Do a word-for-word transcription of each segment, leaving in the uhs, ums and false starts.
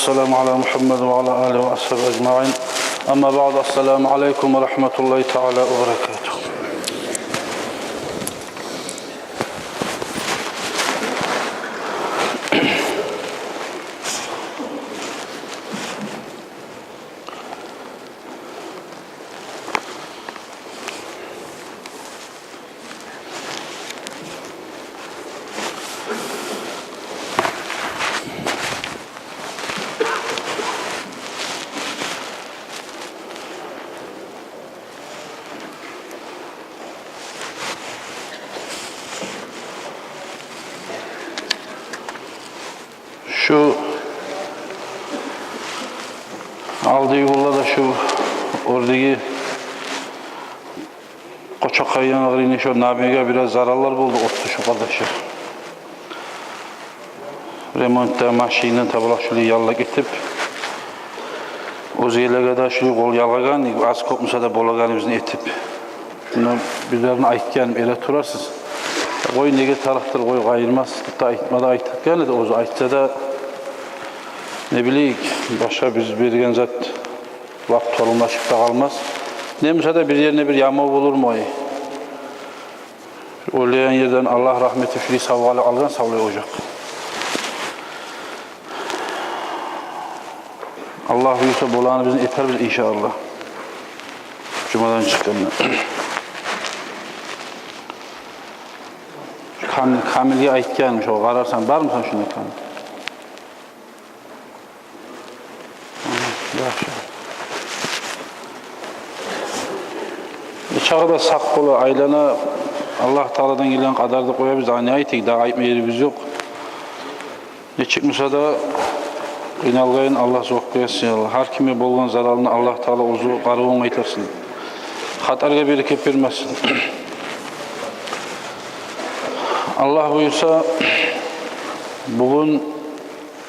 والسلام على محمد وعلى آله وأصحابه أجمعين. أما بعد، السلام عليكم ورحمة الله تعالى وبركاته. Шу алдагъы гюнлерде шу оьрдеги Къочакъай янгъа къырыйны шу Набиге бираз зараллар болду, отду шу, къардашлар. Ремонтда машинни табалакъ шулай яллап гетип, оьзгелеге де шулай къол ялгъагъан, аз-кёп буса да болагъаныбызны этип. Шунда бизлерден айтгъан, эре турарсыз. Къой, неге тарыкъдыр, къой, къайырмас, битта айтма да айтгъан эди, оьзю айтса да, не билейик, башгъа биз берген зат лап толумлашып да къалмас. Не буса да бир ерине бир ямав болурму ай? Оьлеген ерден Аллагь рагьмети, шулай савгъалы алгъан савлай ожакъ. Аллагь буюрса, болагъаныбызны этербиз, иншааллагь. Жумадан чыкъгъанда. Кам-, Камилге айтгъаным шо, къарарсан, бармысан шунда, Камил? Яхшы. Бу чагъы да сакъ бола, айлана, Аллагь Тааладан гелген къадарды къоябыз, дагъы не айтайыкъ, дагъы айтма ерибиз ёкъ. Нечик буса да къыйналгъан Аллагь зувап берсин, Аллагь. Гьар кимге болгъан заралны Аллагь Таала оьзю къарыгъын къайтарсын. Хатаргъа берекет бермесин. Аллагь буюрса, бугюн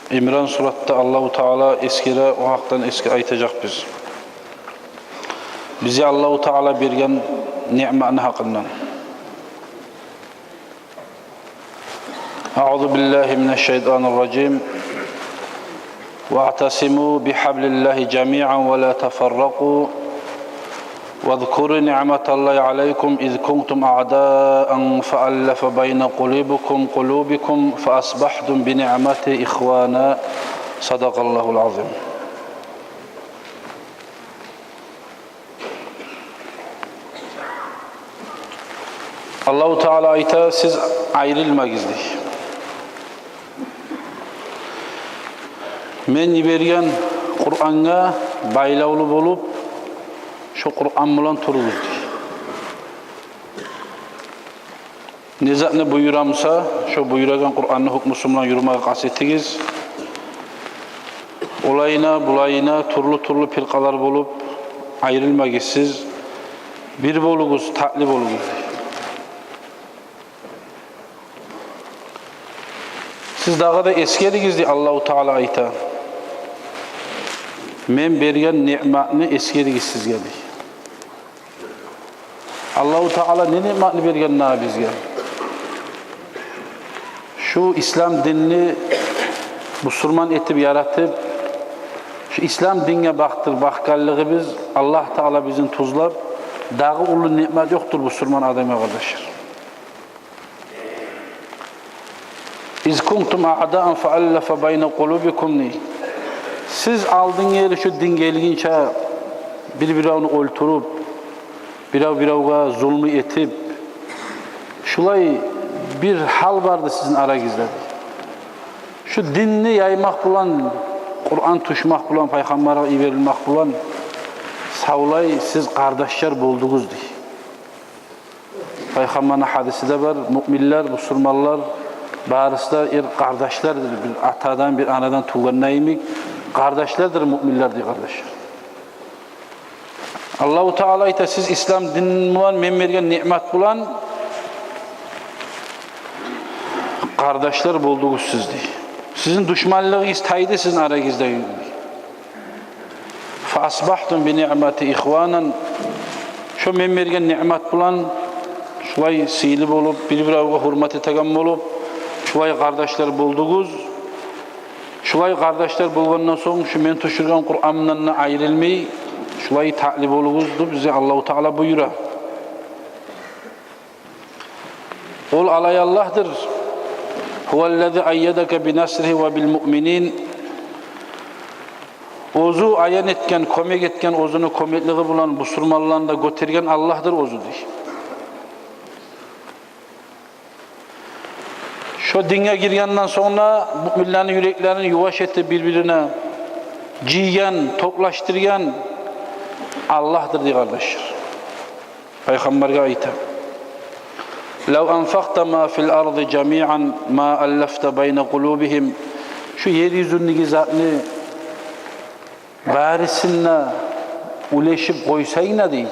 Имран суратда Аллагьу Таала эсгере, о гьакъдан эсге айтажакъбыз. Бизге Аллагьу Таала берген ниъматны гьакъындан. أعوذ بالله من الشيطان الرجيم. واعتصموا بحبل الله جميعا ولا تفرقوا واذكروا نعمة الله عليكم إذ كنتم أعداء فألف بين قلوبكم، قلوبكم فأصبحتم بنعمته إخوانا. صدق الله العظيم. Аллагьу Таала айта: «Сиз айрылмагъыз», — дей. «Мен йиберген Къурангъа байлавлу болуп, шо Къуран булан туругъуз», — дей. Не затны буюра буса, шо буюрагъан Къуранны гьукмусу булан юрюмеге къаст этигиз. Олайына, булайына, тюрлю-тюрлю пиркъалар болуп, айрылмагъыз сиз. Бир болугъуз, татли болугъуз. Сиз дагъы да эсгеригиз, дей, Аллагьу Таала айта. Мен берген ниъматны эсгеригиз сизге, дей. Аллагьу Таала не ниъматны берген дагъы бизге? Шу ислам динни бусурман этип яратып, шу ислам динге бакъдыр бакъгъанлыгъыбыз, Аллагь Таала бизин тюзлеп, дагъы уллу ниъмат ёкъдур бусурман адамгъа, къардашлар. «Из кунтум аъдаан фааллафа байна къулубикум», — дей. Сиз алдын гери шу дин гелгинче бир-биревню оьлтюрюп, бирев-биревге зулму этип, шулай бир гьал барды сизин арагъызда. Шу динни яймакъ булан, Къуран тюшмек булан, пайхаммаргъа йиберилмек булан савлай сиз къардашлар болдугъуз, дей. Пайхаммарны гьадиси де бар: муъминлер, бусурманлар барысы да эр къардашлардыр, бир атадан, бир анадан тувгъанда йимик къардашлардыр муъминлер, дей, къардашлар. Аллагьу Таала айта: сиз ислам дин булан, мен берген ниъмат булан къардашлар болдугъуз сиз, дей. Сизин душманлыгъыгъыз тайды сизин арагъызда, дей. «Фаасбахтум би ниъмати ихванан». Шо мен берген ниъмат булан шулай сыйлы болуп, бир-биревге гьюрмет этеген болуп, шулай къардашлар болдугъуз. Шулай, къардашлар, болгъандан сонг, шу мен тюшюрген Къуранымдан да айрылмай, шулай татли болугъуз деп бизге Аллагьу Таала буюра. Ол алай Аллагьдыр. «Гьуваллази айядака бинасригьи ва билмуъминин». Оьзю аян этген, кёмек этген, оьзюню кёмеклиги булан бусурманланы да гётерген Аллагьдыр оьзю, дей. Шо динге гиргенден сонг да муъминлени юреклерин юваш этип, бир-бирине жыйгъан, топлашдыргъан Аллагьдыр, дей, къардашлар. Пайхаммаргъа айта: «Лав анфакъта ма фил арзи жамиан ма аллафта байна къулубигьим». Шу ер юзюндеги затны барысын да уьлешип къойсанг да, дей,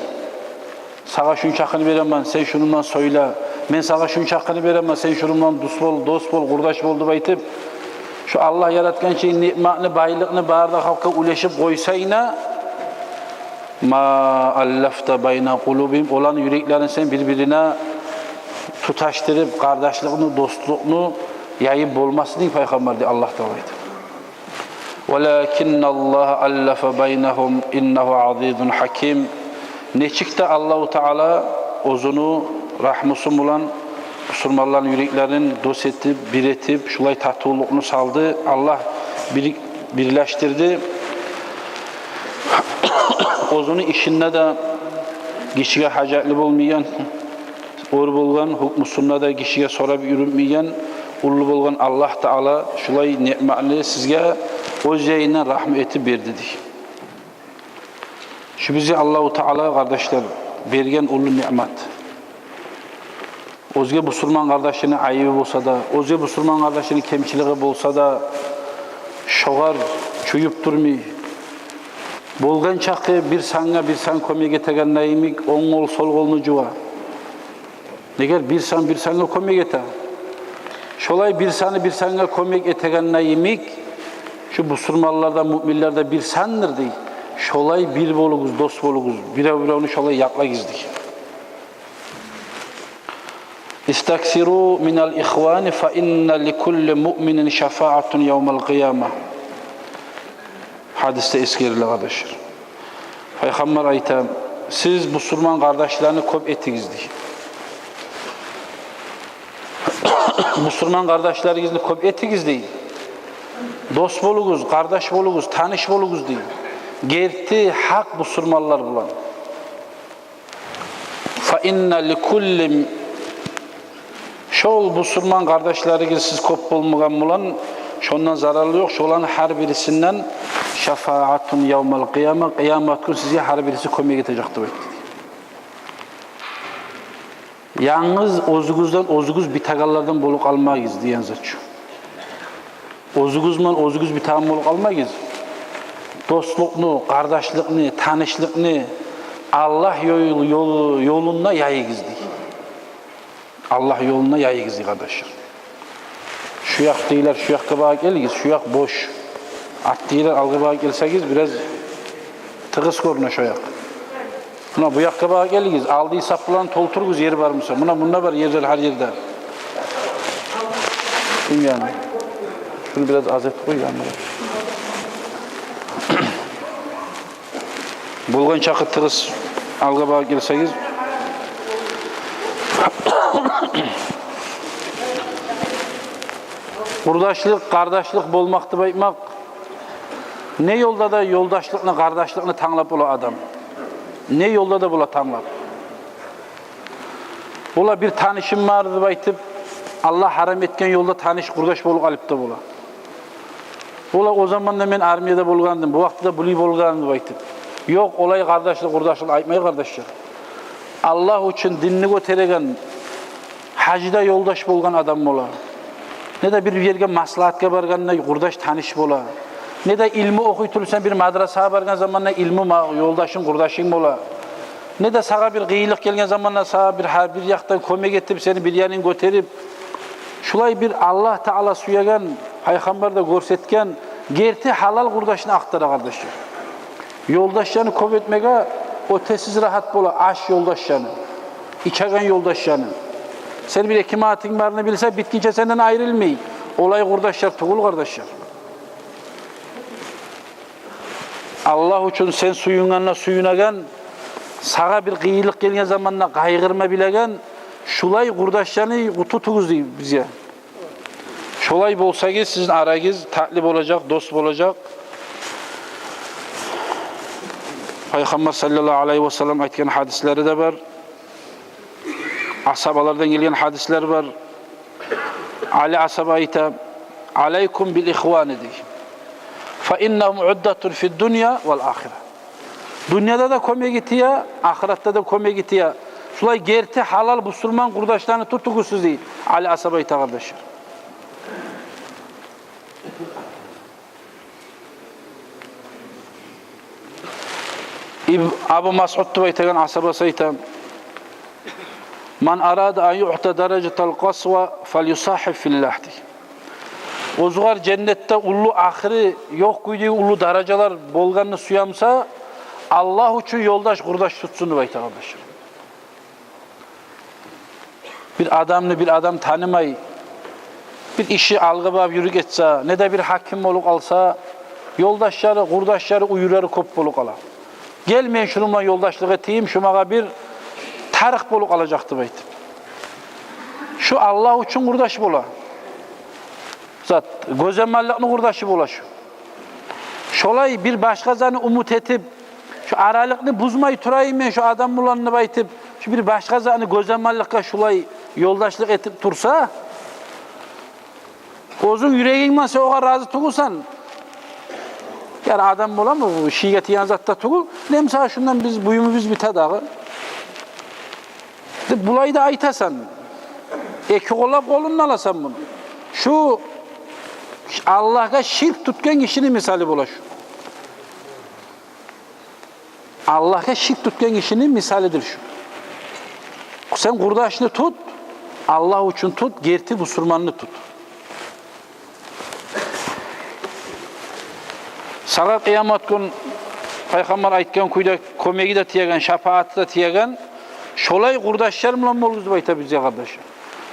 сагъа шунчакъыны беремен, сен шуну булан сёйле, мен сагъа шунчакъыны беремен, сен шуну булан дос бол, дос бол, къурдаш бол деп айтып, шу Аллагь яратгъан чы ниъматны, байлыкъны бары да халкъгъа уьлешип къойсанг да, «ма аллафта байна къулубигьим», оланы юреклерин сен бир-бирине туташдырып, къардашлыкъны, дослукъну яйып болмассынг, дей Пайхаммар, дей, Аллагь Таала айтып. «Валакинналлагьа аллафа байнагьум, иннагьу азизун гьаким». Нечик де Аллагьу Таала оьзюню рагьмусу булан бусурманланы юреклерин дос этип, бир этип, шулай татывлукъну салды. Аллагь бир-, бирлешдирди. Оьзюню ишинде де гишиге гьажатлы болмайгъан, оьр болгъан, гьукмусунда да гишиге сорап юрютмейген, уллу болгъан Аллагь Таала шулай ниъматны сизге оьз янындан рагьму этип берди, дей. Шу бизге Аллагьу Таала, къардашлар, берген уллу ниъмат. Оьзге бусурман къардашыны айыбы болса да, оьзге бусурман къардашыны кемчилиги болса да, шогъар чуюп турмай, болгъан чакъы бир сангъа бир сан кёмек этегенде йимик, онг къол сол къолну жува. Неге бир сан бир санга кёмек эте, шолай бир саны бир санга кёмек этегенде йимик, шу бусурманлар да, муъминлер де бир сандыр, дей. Шолай бир болугъуз, дос болугъуз, бирев-биревню шолай якълагъыз, дей. «Истаксиру минал ихвани фа инна ликулли муъминин шафаатун явмал къияма». Гьадисде эсгериле, къардашлар. Пайхаммар айта: «Сиз бусурман къардашланы кёп этигиз», — дей. «Бусурман къардашларыгъызны кёп этигиз», — дей. «Дос болугъуз, къардаш болугъуз, таныш болугъуз», — дей. «Герти гьакъ бусурманлар булан». «Фа инна ликулли», шол бусурман къардашларыгъыз сиз кёп болмагъан булан, шондан заралы ёкъ, шоланы гьар бирисинден «шафаатун явмал къияма», къыямат гюн сизге гьар бириси кёмек этежек деп айтды. Янгыз оьзюгюзден оьзюгюз битегенлерден болуп къалмагъыз деген зат шу. Оьзюгюз булан оьзюгюз битеген болуп къалмагъыз. Дослукъну, къардашлыкъны, танышлыкъны Аллагь ёл-, ёл-, ёлунда яйыгъыз, дей. Аллагь ёлунда яйыгъыз, дей, къардашлар. Шу якъ дейлер, шу якъгъа багъып гелигиз, шу якъ бош. Ат дейлер, алгъа багъып гелсегиз, бираз тыгъыс гёрюне шу якъ. Муна бу якъгъа багъып гелигиз, алды сапгъаланы толтуругъуз, ер бар буса. Муна мунда бар ерлер, гьар ерде. Ким яны? Шуну бираз аз этип къой яны. Болгъан чакъы тыгъыс алгъа багъып гелсегиз. Къурдашлыкъ, къардашлыкъ болмакъ деп айтмакъ. Не ёлда да ёлдашлыкъны, къардашлыкъны танглап бола адам. Не ёлда да бола танглап. Бола бир танышым бар деп айтып, Аллагь гьарам этген ёлда таныш, къурдаш болуп къалып да бола. Бола о заманда мен армияда болгъандым, бу вакътиде булай болгъандым деп айтып. Ёкъ, олай къардашлыкъ, къурдашлыкъ айтмай, къардашлар. Аллагь учун динни гётереген, гьажда ёлдаш болгъан адам бола. Не де бир ерге маслагьатгъа баргъанда къурдаш, таныш бола. Не де илму охуй туруп сен бир мадрасагъа баргъан заманда илму ма-, ёлдашынг, къурдашынг бола. Не де сагъа бир къыйынлыкъ гелген заманда сагъа бир, гьар бир якъдан кёмек этип, сени бир янынг гётерип, шулай бир Аллагь Таала сюеген, Пайхаммар да гёрсетген герти гьалал къурдашны ахтара, къардашлар. Ёлдашланы кёп этмеге оьтесиз рагьат бола аш ёлдашланы, ичеген ёлдашланы. Сени бир-эки манатынг барын билсе, битгинче сенден айрылмай. Олай къурдашлар тюгюл, къардашлар. Аллагь учун сен сююнгенде сююнеген, сагъа бир къыйынлыкъ гелген заманда къайгъырма билеген, шулай къурдашланы тутугъуз дей бизге. Шолай болсагъыз, сизин арагъыз татли болажакъ, дос болажакъ. Пайхаммар саллаллагьу алайгьи васаллам айтгъан гьадислери де бар. Асгьабалардан гелген гьадислер бар. Али асгьаба айта: «Алайкум бил ихвани», — дей. «Фа иннагьум уддатун фид дунья вал ахира». Дюньяда да кёмеги тие, ахыратда да кёмеги тие. Шулай герти гьалал бусурман къурдашланы тутугъуз сиз, дей Али асгьаба айта, къардашлар. Иб-, Абу Масъуд деп айтагъан асгьабасы айта: «Ман арада ан юъта даражатал къасва фалюсахиб филлагь», — дей. Оьзюгер женнетде уллу, ахыры ёкъ кюйдеги уллу даражалар болгъанны сюе буса, Аллагь учун ёлдаш, къурдаш тутсун деп айта, къардашлар. Бир адамны бир адам танымай, бир иши алгъа багъып юрюп гетсе, не де бир гьаким болуп къалса, ёлдашлары, къурдашлары, уьйлери кёп болуп къала. «Гел, мен шуну булан ёлдашлыкъ этейим, шу магъа бир тарыкъ болуп къалажакъ», — деп айтып. Шу Аллагь учун къурдаш бола. Зат, гёзамаллыкъны къурдашы бола шу. Шолай бир башгъа затны умут этип, шу аралыкъны бузмай турайым мен шу адам булан деп айтып, шу бир башгъа затны, гёзамаллыкъгъа шулай ёлдашлыкъ этип турса, оьзюнг юрегинг булан сен огъар рази тюгюлсен, яни адам боламы, бу шийге тийген зат да тюгюл, не, мисал, шундан биз, буюмубуз бите дагъы деп, булай да айтасан, эки къоллап къолундан аласан муну. Шу Аллагьгъа ширк тутгъан гишини мисалы бола шу. Аллагьгъа ширк тутгъан гишини мисалыдыр шу. Сен къурдашны тут, Аллагь учун тут, герти бусурманны тут. Сагъа къыямат гюн, Пайхаммар айтгъан кюйде, кёмеги де тиеген, шапааты да тиеген шолай къурдашлар булан болугъуз деп айта бизге, къардашлар.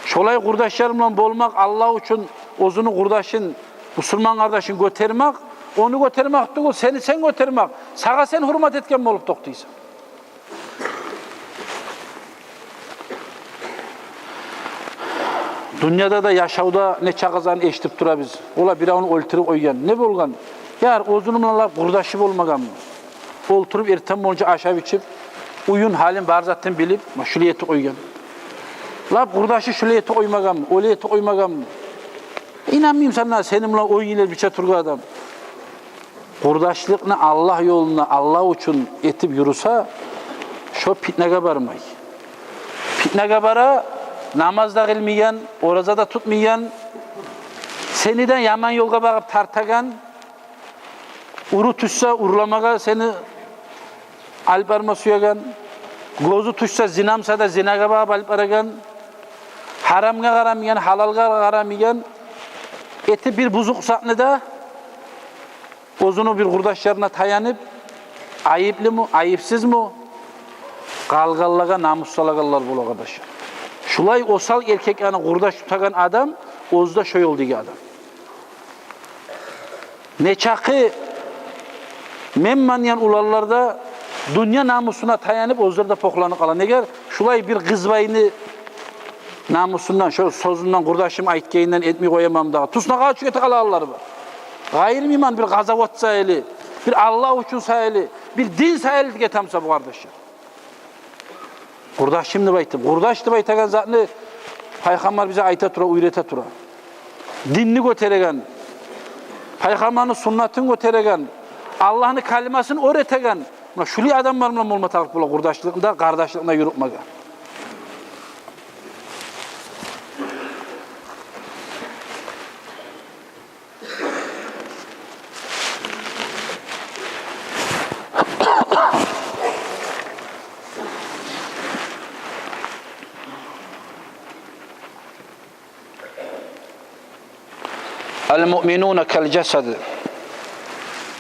Шолай къурдашлар булан болмакъ, Аллагь учун оьзюню къурдашын, бусурман къардашын гётермек, ону гётермек тюгюл, сени сен гётермек. Сагъа сен гьюрмет этген болуп токътайсан. Дюньяда да, яшавда нече къызаны эшитип турабыз. Олар биревню оьлтюрюп къойгъан. Не болгъан? Яр, оьзюню булан лап къурдашы болмагъанмы? Олтуруп, эртен болгъунча ашап-ичип, уьюн, гьалын, бар затын билип, ма шулай этип къойгъан. Лап къурдашы шулай этип къоймагъанмы? Олай этип къоймагъанмы? Инанмайман сагъа, сени булан он йыллар бирче тургъан адам. Къурдашлыкъны Аллагь ёлунда, Аллагь учун этип юрюсе, шо питнагъа бармай. Питнагъа бара намаз да къылмайгъан, ораза да тутмайгъан, сени де яман ёлгъа багъып тартагъан, уру тюшсе, урламагъа сени алып барма сюеген, гёзю тюшсе, зина буса да, зинагъа багъып алып барагъан, гьарамгъа къарамайгъан, гьалалгъа къарамайгъан, этип бир бузукъ затны да, оьзюню бир къурдашларына таянып, айыплымы, айыпсызмы, къалгъанлагъа намус салагъанлар бола, къардашлар. Шулай осал эркеклени къурдаш тутагъан адам, оьзю де шо ёлдагъы адам. Нечакъы мен маныян уланлар да дюнья намусуна таянып, оьзлер де покъланып къала. Неге? Шулай бир къызбайны намусундан, шо сёзюнден, къурдашым айтгъанындан этмей къояман дагъы. Туснакъгъа чюгюп къалагъанлар бар. Къайырмайман, бир къазават саялы, бир Аллагь учун саялы, бир дин саялы деп гете буса бу, къардашлар. Къурдашым деп айтып, къурдаш деп айтагъан затны Пайхаммар бизге айта тура, уьйрете тура. Динни гётереген, Пайхаммарны суннатын гётереген, Аллагьны калимасын оьр этеген. Муна шулай адамлар булан болма тарыкъ бола къурдашлыкъны да, къардашлыкъны да юрютмеге. Ал-муъминуна кал-жасад.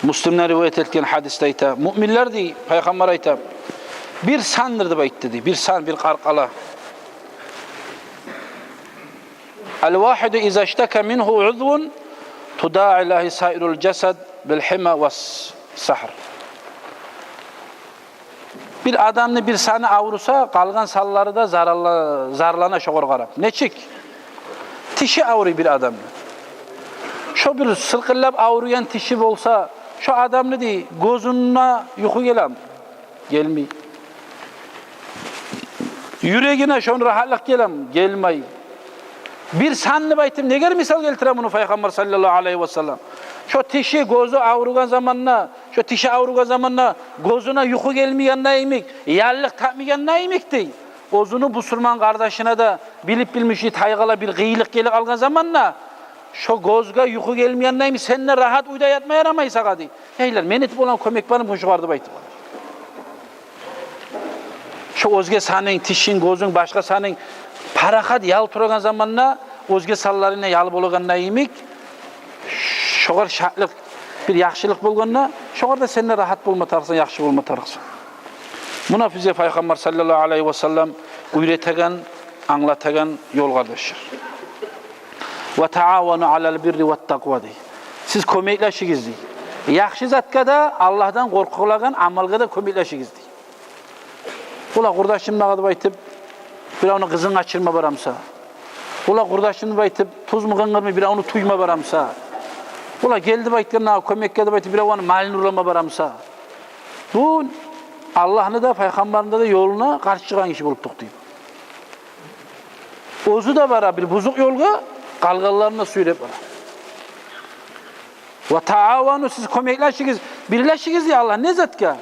Муслимден риваят этген гьадисде айта, муъминлер, дей, Пайхаммар айта, бир сандыр деп айтды, дей, бир сан, бир къаркъара. Ал-вагьиду иза иштака мингьу узвун тудаи лагьу саирул жасад бил гьума вас-сагьр. Бир адамны бир саны авруса, къалгъан санлары да заралла-, зарлана шогъар къарап. Нечик? Тиши авруй бир адамны. Шо бир сылкъыллап авруйгъан тиши болса, шо адамны, дей, гёзюне юху гелеми? Гелмей. Юрегине шону рагьатлыкъ гелеми? Гелмей. Бир санны айтып, негер мисал гелтире муну Пайхаммар саллаллагьу алайгьи васаллам? Шо тиши, гёзю авругъан заманда, шо тиши авругъан заманда гёзюне юху гелмейгенде йимик, яллыкъ тапмайгъанда йимик, дей, оьзюню бусурман къардашына да билип-билмей тайгъала бир къыйынлыкъ гелип къалгъан заманда, шо гёзге юху гелмейгенде йимик, сен де рагьат уьйде ятма ярамай сагъа, дей. Гьейлер, мен этип болагъан кёмек бармы шогъар деп айтып. Шо оьзге санынг, тишинг, гёзюнг, башгъа санынг парахат ял турагъан заманда, оьзге санларына ял болагъанда йимик, шогъар шатлыкъ, бир яхшылыкъ болгъанда, шогъар да сен де рагьат болма тарыкъсан, яхшы болма тарыкъсан. Муна бизге Пайхаммар саллаллагьу алайгьи васаллам уьйретеген, англатагъан ёл, къардашлар. «Ва таавану алал бирри ват такъва», дей. Сиз кёмеклешигиз, дей. Яхшы затгъа да, Аллагьдан къоркъулагъан амалгъа да кёмеклешигиз, дей. Ола, къурдашым, магъа деп айтып, биревню къызын къачырма барамса? Ола, къурдашым деп айтып, тузму къынгырмы биревню тюйме барамса? Ола, гел деп айтгъанда, кёмекге деп айтып, биревню малын урлама барамса? Бу Аллагьны да, Пайхаммарны да ёлуна къаршы чыкъгъан гиши болуп токътай. Оьзю де бара бир бузукъ ёлгъа, къалгъанларын да сюйреп бара. «Ва таавану», сиз кёмеклешигиз, бирлешигиз, дей Аллагь. Не затгъа?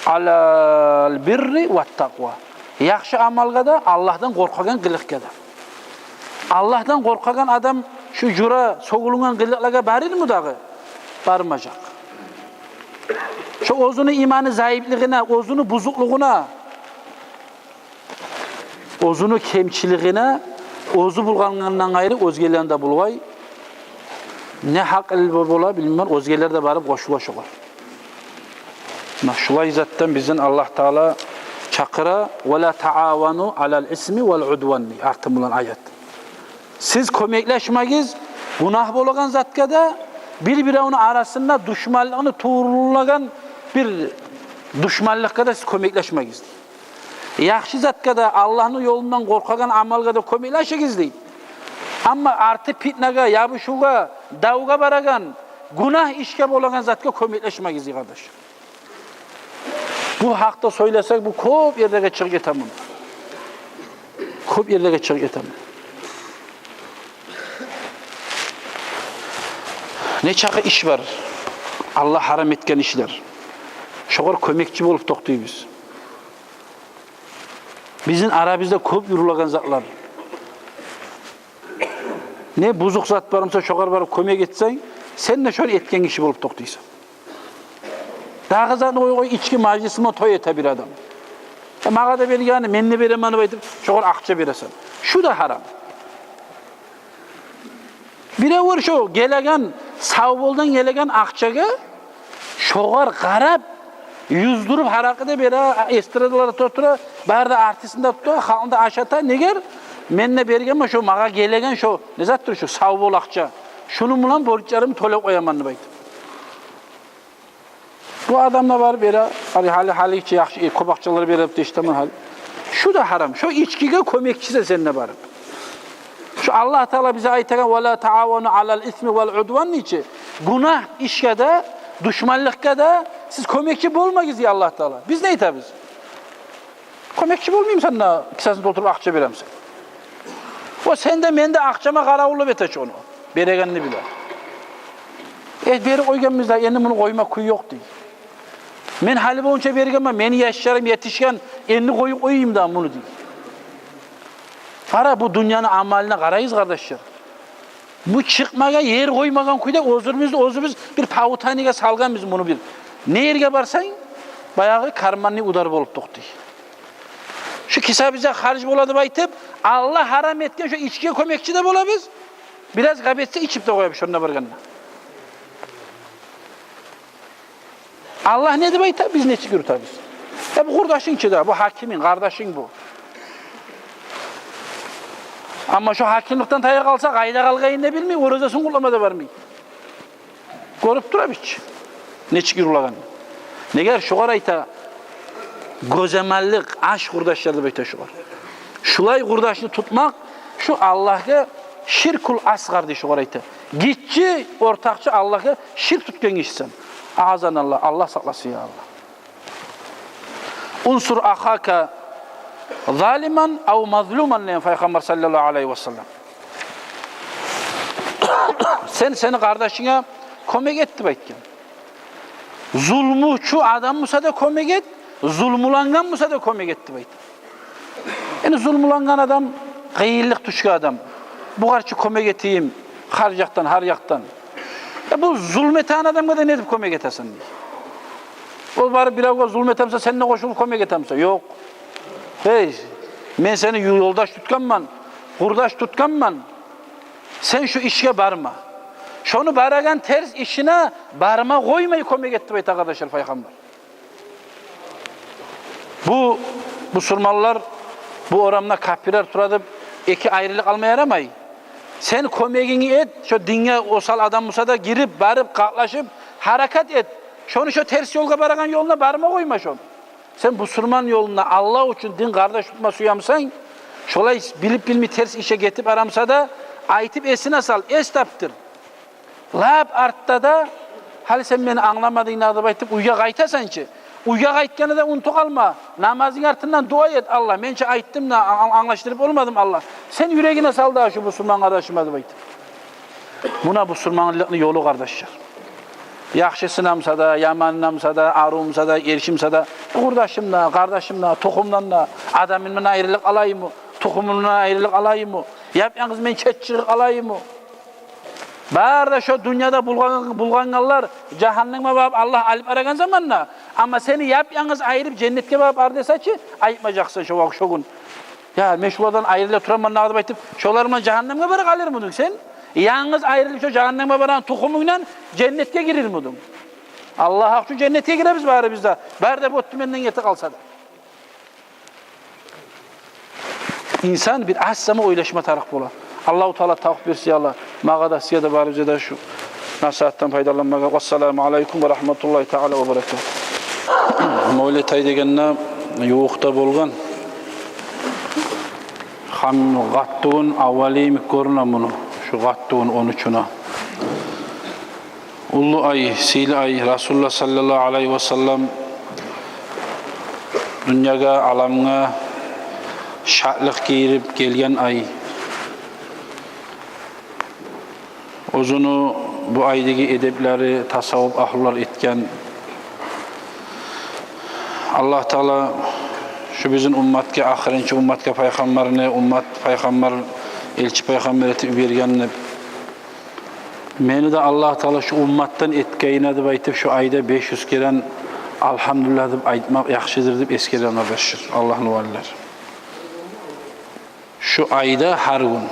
«Алал бирри ват такъва». Яхшы амалгъа да, Аллагьдан къоркъагъан къылыкъгъа да. Аллагьдан къоркъагъан адам шу жура сёгюлюнген къылыкълагъа барырмы дагъы? Бармажакъ. Шо оьзюню иманы зайыплыгъына, оьзюню бузукълугъуна, оьзюню кемчилигине, оьзю булгъангъандан къайры оьзгелени де булгъай. Не гьакъыл бола, билмеймен, оьзгелер де барып къошула шогъар. Муна шулай затдан бизин Аллагь Таала чакъыра: «Ва ла таавану алал исми вал удван», – дей артын булан аят. Сиз кёмеклешмегиз гюнагь болагъан затгъа да, бир-биревню арасында душманлыкъны тувурлагъан бир душманлыкъгъа да сиз кёмеклешмегиз, дей. Яхшы затгъа да, Аллагьны ёлундан къоркъагъан амалгъа да кёмеклешигиз, дей. Амма арты питнагъа, ябушувгъа, давгъа барагъан, гюнагь ишге болагъан затгъа кёмеклешмегиз, дей, къардаш. Бу гьакъда сёйлесек, бу кёп ерлеге чыгъып гете муну. Кёп ерлеге чыгъып гете муну. Нечакъы иш бар, Аллагь гьарам этген ишлер. Шогъар кёмекчи болуп токътайбыз. Бизин арабызда кёп юрюлеген затлар. Не бузукъ зат бар буса, шогъар барып кёмек этсенг, сен де шону этген гиши болуп токътайсан. Дагъы затны къой, къой, ички мажлисине той эте бир адам. «Э, магъа да бергенни, мен де беремен», – деп айтып, шогъар акъча бересен. Шу да гьарам. Биревлер шо гелеген, савболдан гелеген акъчагъа шогъар къарап, юздюрюп, гьаракъы да бере, эстрадалар да тура, бары да артистни де тута, халкъны да ашата. Негер? «Мен де бергенмен, шо магъа гелеген, шо не затдыр, шо савбол акъча. Шуну булан борчларымны тёлеп къояман», – деп айтып. Бу адам да барып бере, гьали, гьали, гьаличи яхшы, э, кёп акъчалар берип де иштемей гьали. Шу да гьарам. Шо ичкиге кёмекчисе сен де барып. Шу Аллагь Таала бизге айтагъан: «Ва ла таавану алал исми вал удван», – нече? Гюнагь ишге де, душманлыкъгъа да сиз кёмекчи болмагъыз, дей Аллагь Таала. Биз не айтабыз? Кёмекчи болмаймысан да, кисесин толтуруп акъча беремисен? О сен де, мен де акъчама къаравуллап эте шону, берегенни биле. Э, берип къойгъанбыз да, энди муну къойма кюй ёкъ, дей. Мен гьали болгъунча бергенмен, мени яшларым етишген, энди къоюп къояйым да муну, дей. Къара, бу дюньяны амалына къарайбыз, къардашлар. Бу чыкъмагъа ер къоймагъан кюйде оьзюбюзню оьзюбюз бир паутинагъа салгъанбыз муну бир. Не ерге барсанг, баягъы карманный удар болуп токътай. Шу кисабызгъа харж бола деп айтып, Аллагь гьарам этген шу ичкиге кёмекчи де болабыз. Бираз къап этсе, ичип де къоябыз шонда баргъанда. Аллагь не деп айта, биз нечик юрютебиз? Э, бу къурдашынг чы да, бу гьакиминг, къардашынг бу. Амма шо гьакимликден тая къалса, къайда къалгъанын да билмей, оразасын къутлама да бармай. Гёрюп турабыз чы нечик юрюлегенин. Негер шогъар айта, Гёземаллыкъ, аш къурдашлар деп айта шогъар. Шулай къурдашны тутмакъ, шу Аллагьгъа ширкул асгъар дей шогъар, айта. Гиччи ортакъчы Аллагьгъа ширк тутгъан гишисен. Агьазаналлагь, Аллагь сакъласын, я Аллагь. «Унсур ахака залиман ав мазлуман», – деген Пайхаммар саллаллагьу алайгьи васаллам. Сен сени къардашынга кёмек эт деп айтгъан. Зулмучу адам буса да кёмек эт, зулмулангъан буса да кёмек эт деп айта. Энни зулмулангъан адам, къыйынлыкъ тюшген адам. Бугъар чы кёмек этейим, гьар якъдан, гьар якъдан. Я бу зулму этеген адамгъа да не деп кёмек этесен дей. Ол барып биревге зулму этемсе, сен де къошулуп кёмек этемсе? Ёкъ. Гьей, мен сени ёлдаш тутгъанман, къурдаш тутгъанман. Сен шу ишге барма. Шону барагъан терс ишине барма къоймай кёмек эт деп айта, къардашлар, Пайхаммар. Бу бусурманлар, бу орамда капирлер тура деп эки айрылыкъ алма ярамай. Сен кёмегингни эт, шо динге осал адам буса да гирип, барып, къакълашып, гьаракат эт. Шону шо терс ёлгъа барагъан ёлуна барма къойма шону. Сен бусурман ёлунда Аллагь учун дин къардаш тутма сюемсен, шолай билип-билмей терс ишге гетип барамса да, айтып эсине сал, эс тапдыр. Лап артда да, гьали сен мени англамадынг да деп айтып, уьйге къайтасан чы. Уьйге къайтгъанда да унутуп къалма. Намазынг артындан дуа эт: «Аллагь, мен чи айтдым да, ан-, англашдырып болмадым, Аллагь. Сен юрегине сал дагъы шу бусурман къардашыма», – деп айтып. Муна бусурманлыкъны ёлу, къардашлар. Яхшысынамса да, яманынамса да, арувумса да, эришимсе де, къурдашым да, къардашым да, тухумдан да, адамымдан айрылыкъ алайыммы, тухумумдан айрылыкъ алайыммы, яп-янгыз мен чет чыгъып къалайыммы? Бары да шо дюньяда булгъан-, булгъангъанлар жагьаннемге багъып Аллагь алып барагъан заманда, амма сени яп-янгыз айырып женнетге багъып бар десе чи, айтмажакъсан шо вакъти, шо гюн: «Я, мен шулардан айрыла тураман дагъы», – деп айтып, шолар булан жагьаннемге бара къалырмы эдинг сен? Янгыз айрылып шо жагьаннемге барагъан тухумунгдан женнетге гирерми эдинг? Аллагь гьакъ учун женнетге гиребиз барыбыз да. Бары да бу тюменден гете къалса да. Инсан бир аз сама ойлашма тарыкъ бола. Аллагьу Таала тавпикъ берсин, я Аллагь. Магъа да, сизге де, барыбызгъа да шу насигьатдан пайдаланмагъа. Вассаламу алайкум ва рагьматуллагьи таала ва баракатугь. Мавлет ай дегенде ювукъда болгъан. Гьам къаттыгюн аввал йимик гёрюне муну. Шу къаттыгюн он уьчюне. Уллу ай, сыйлы ай, Расулуллагь саллаллагьу алайгьи васаллам дюньягъа, аламгъа шатлыкъ гийирип гелген ай. Оьзюню бу айдагъы эдеплери тасаввуп агьлулар этген. Аллагь Таала шу бизин умматгъа, ахырынчы умматгъа пайхаммарны, уммат пайхаммар, элчи пайхаммар этип йиберген деп, мени де Аллагь Таала шу умматдан этгенине деп айтып, шу айда беш юз керен «Алгьамдулиллагь» деп айтмакъ яхшыдыр деп эсгерген, къардашлар, Аллагьны валилери. Шу айда гьар гюн,